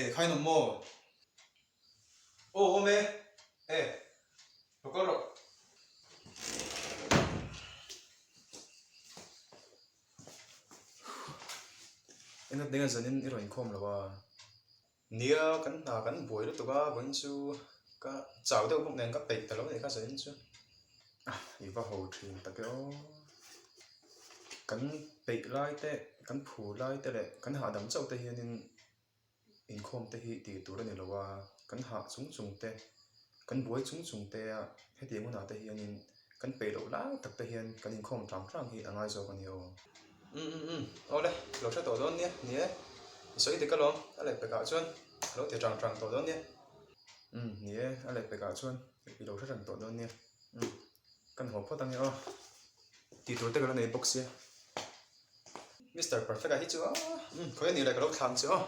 E khain awm maw? Aw awm e, e lo kal rawh. Enga tinge zanin i rawn inkhawm lo a? Nia kan hna kan buai lutuk a, vawiin chu ka chau deuh bawk nen ka peih ta lo a nih kha zanin chu. I va ho thin tak e aw. Kan peih lai te, kan phu lai te leh kan hahdam chauh te hianin inkhawm te hi tih tur a ni lo a, kan hah chung chung te, kan buai chung chung te a hetiang hunah te hianin kan peih loh lai tak te hian kan inkhawm tang tang hi a ngai zawk a ni aw. Umm umm umm awle lo hre tawh dawn nia ni e, i sawi dik alawm a leh pekah chuan a lo ti tang tang tawh dawn nia. Umm ni e a leh pekah chuan i lo hre reng tawh dawn nia umm kan haw phawt ange aw tih tur te ka la nei bawk sia. Mister Perfect-a hi chu aw umm khawi a nih leh ka lo thlang che aw.